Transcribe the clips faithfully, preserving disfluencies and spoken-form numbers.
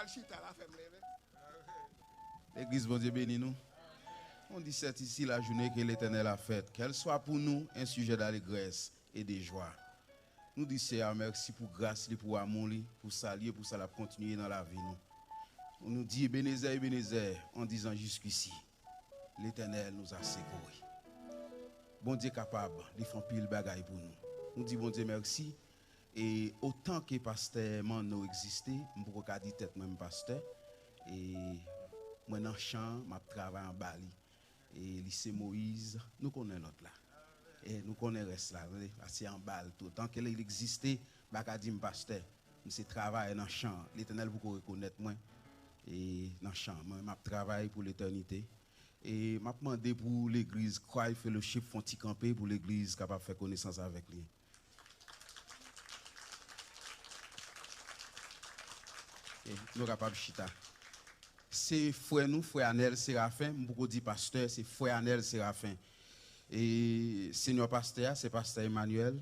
Al chita la, fè m leve. Legliz, Bondye beni nou. On dit, c'est ici la journée que l'Éternel a faite. Qu'elle soit pour nous un sujet d'allégresse et de joie. Nou di Seyè a mèsi pou gras li, pou amou li, pou sa li ye, pou sa l ap kontinye nan lavi nou. Nou di Ebenezè, Ebenezè, an dizan jiskisi, Letènèl nous a secourus. Bondye kapab, li fè anpil bagay pou nou. Nou di Bondye mèsi. E otan ke pastè Manno egziste, m poko ka di tèt mwen m pastè. E mwen nan chan, m ap travay anba li. E Lise Moyiz, nou konnen lòt la. E nou konnen rès la, wi, se anba l tou. Tan ke li egziste, m pa ka di m pastè. M se travayè nan chan. Letènèl poko rekonèt mwen. E nan chan, mwen, m ap travay pou letènite. E m ap mande pou legliz Christ Fellowship fè yon ti kanpe pou legliz kapab fè konesans avèk li. E nou kapab chita. Se frè nou, frè Anèl Serafen, m poko di pastè, se frè Anèl Serafen. E senyò pastè a, se pastè Emmanuel,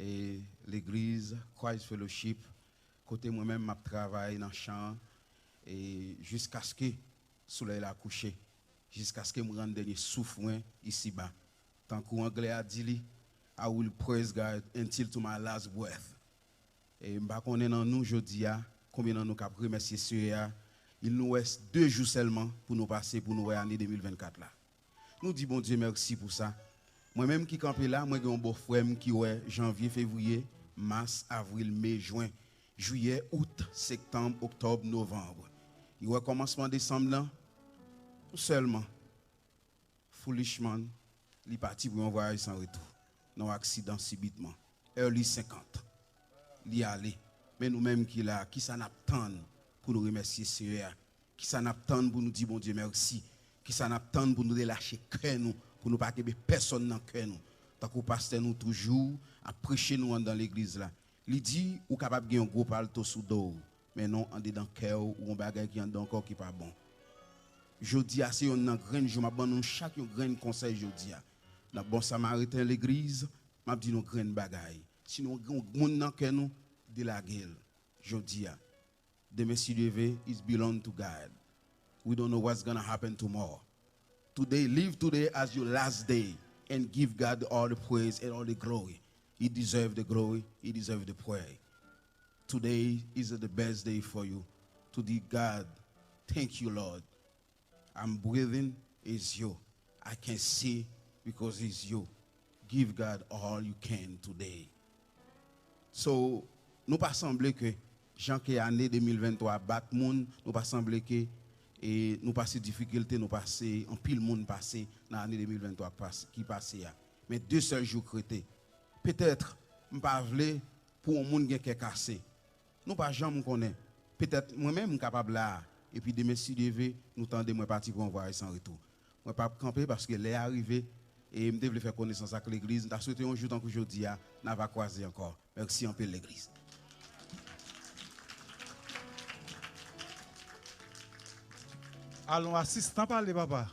e legliz Christ Fellowship, kote mwen menm m ap travay nan chan an, e jiskaske solèy la kouche, jiskaske m rann dènye souf mwen isiba. Tankou anglè a di li, I will praise God until to my last breath. E m pa konnen nan nou jodi a, konbyen nan nou k ap remèsye Seyè a. Il nous reste deux jours seulement pou nou pase, pou nou wè ane de mil vennkat la. Nou di Bondye mèsi pou sa. Mwen menm ki kanpe la, mwen gen yon bòfrè m ki wè janvye, fevriye, mas, avril, me, jwen, jiyè, out, septanm, oktòb, novanm. Li wè kòmansman desanm nan, sèlman. Foolish man, li pati pou yon vwayaj san retou, nan yon aksidan sibitman. Early senkant, li ale. Men nou menm ki la, kisa n ap tann pou nou remèsye Seyè a? Kisa n ap tann pou nou di Bondye mèsi? Kisa n ap tann pou nou relache kè nou, pou nou pa kenbe pèsonn nan kè nou? Tankou pastè nou toujou ap preche nou anndan legliz la. Li di, ou kapab gen yon gwo palto sou do w, men non, andedan kè w, ou yon bagay ki anndan kò w ki pa bon. Jodi a, se yonn nan grenn jou, m ap ban nou chak yon grenn konsèy jodi a. Nan Bon Samariten legliz, m ap di nou grenn bagay. Si nou gen yon moun nan kè nou, delage l jodi a. Demen, si Dye vle, it belong to God. We don't know what's gonna happen tomorrow. Today, live today as your last day and give God all the praise and all the glory. He deserve the glory, he deserve the praise. Today is the best day for you to give God, thank you, Lord. I'm breathing is you. I can see because it's you. Give God all you can today. So, nou pa sanble ke jan ke ane de mil venntwa bat moun, nou pa sanble ke, e, nou pase difikilte, nou pase, anpil moun pase nan ane de mil venntwa pas-, ki pase a. Men de sèl jou k rete. Petèt, m pa vle pou yon moun gen kè kase. Nou pa janm konnen. Petèt, mwen menm, m kapab la a. Epi demen, si Dye vle, nou tande mwen pati pou yon vwayaj san retou. Mwen p ap kanpe paske lè a rive, e m te vle fè konesans ak legliz. M ta swete yon jou tankou jodi a, n a va kwaze ankò. Mèsi anpil, legliz. Alon, asistan pale, papa.